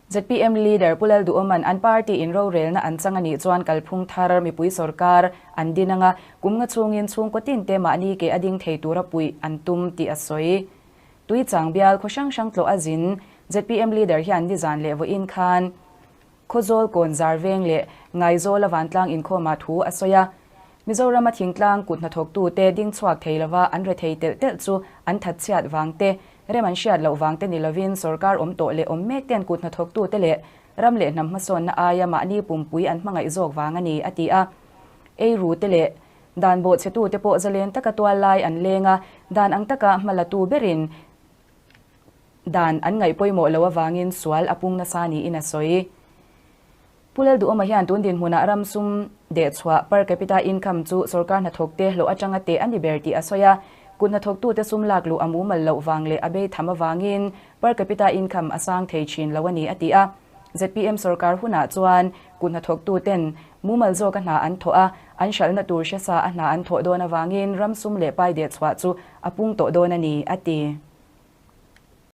ZPM leader Pu Lalduhawma'n an party in rorelna an chang a nih chuan kalphung thar mipui sorkar an din anga kum nga chhungin chhungkaw tin te mahni ke a ding thei tura puih an tum tih a sawi. Tuichang bial khaw hrang hrang tlawh a zin ZPM leader hian nizan leh vawiin khan Khawzawl kawn zar veng leh Ngaizawla vantlang inkhawmah thu a sawi a. Mizorama thingtlang kut hnathawktute ding chhuak thei lova an rethei telh telh chu an thatchhiat vang te, rem an hriat loh vang te ni lovin sorkar awm tawh leh awm mek ten kut hnathawktute leh ram leh hnam hmasawnna aia mahni pumpui an hmangaih zawk vang a ni, a ti a. Eiru te leh dan bawhchhetute pawh zalen taka tual lai an leng a, dan ang taka hma latu berin dan an ngaih pawimawh loh avangin sual a pung nasa niin a sawi. Pu Lalduhawma hian tun dinhmunah ram sum dehchhuah per capita income chu sorkar hnathawkte hlawh atanga teh a ni ber tih a sawi a. Kut hnathawktute sum lak luh a mumal loh vang leh a bei tham avangin per capita income a sang thei thin lo a ni a ti a. Zpm sorkar hunah chuan kut hnathawktuten mumal zawka hna an thawh a, an hralhna tur hresa a hna an thawh dawn avangin ram sum leh pai dehchhuah chu a pung tawh dawn a ni a ti.